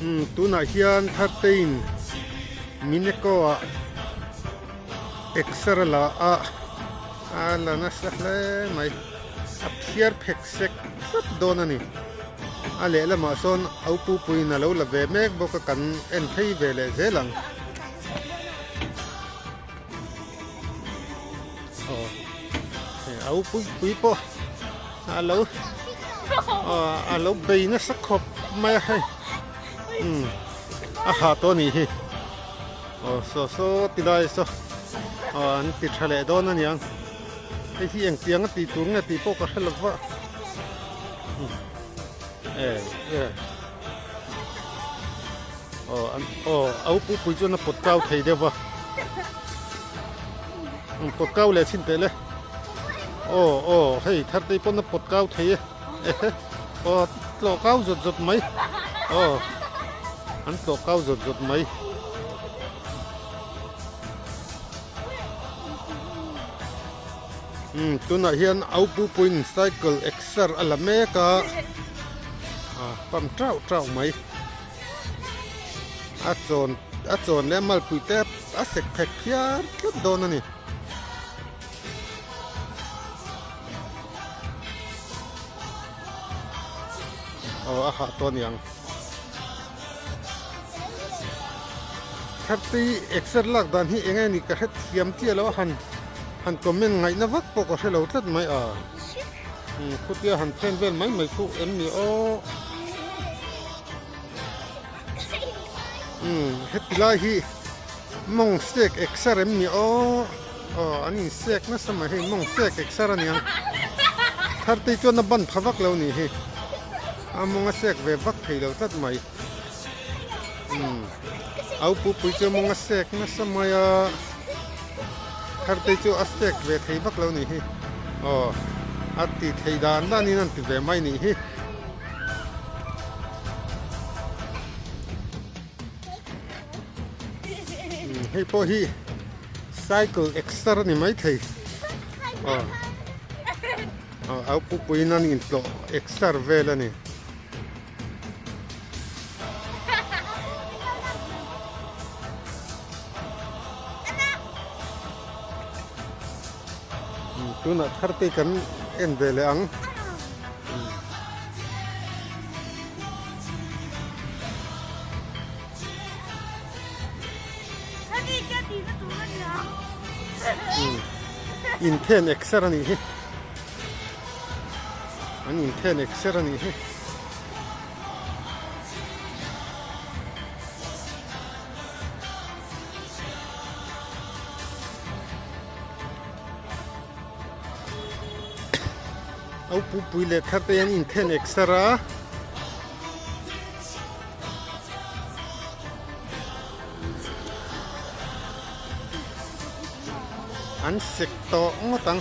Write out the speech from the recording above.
Umm tunah hian Thattein Mineko ah exer a la a, a la nasa hle mai. A phiar phek sek tlat dawn a ni. A lehlamah sawn Aupupuiin a lo la ve mek bawk a kan en phei ve leh zel ang. Aw hei au pui pui pawh a lo aw a lo bei nasa khawp mai a hei umm a hah tawh a nih hi aw saw saw ti lai saw aw an ti tha leh dawn a niang hei hi engtiang a tih tur nge tih pawh ka hre lo va e e. Aw an aw au pui pui chuan a pawt kau thei deuh va an pawt kau leh chhin teh le aw aw hei thar te pawn a pawt kau thei e ehe aw tlawh kau zawt zawt mai aw an tlawh kau zawt zawt mai. Umm tunah hian au pu puiin cycle exer a la mek a ah pam tauh tauh mai a chawn a chawn leh a malpui te a sek phek phiar tlat dawn a ni. Aw a hah tawh a niang. Thirty exer lak dan hi eng nge ni ka hre thiam chiah lo a han han comment ngaihna vak pawh ka hre lo tlat mai a umm khutia han then vel mai mai khu em ni aw umm heti lai hi mawng sek exer em ni aw aw an in sek nasa mai hei mawng sek exer a niang thirty chuan a ban pha vak lo ni hi. A mawng a sek ve vak thei lo tlat mai. Umm au pupui chu a mawng a sek nasa mai a, Thartei chu a sek ve thei vak lo nih hi. Aw a ti thei dan danin an ti ve mai nih hi. Umm hei pawh hi cycle exer a ni maithei. Aw. Aw pupuiin an intlawh exer vel a ni. Tunah thar te kan en ve leh ang. Inthen exer a nih hi. An inthen exer a nih hi. Au pupui leh thar te an inthen exer a. An sek tawh ngawt ang.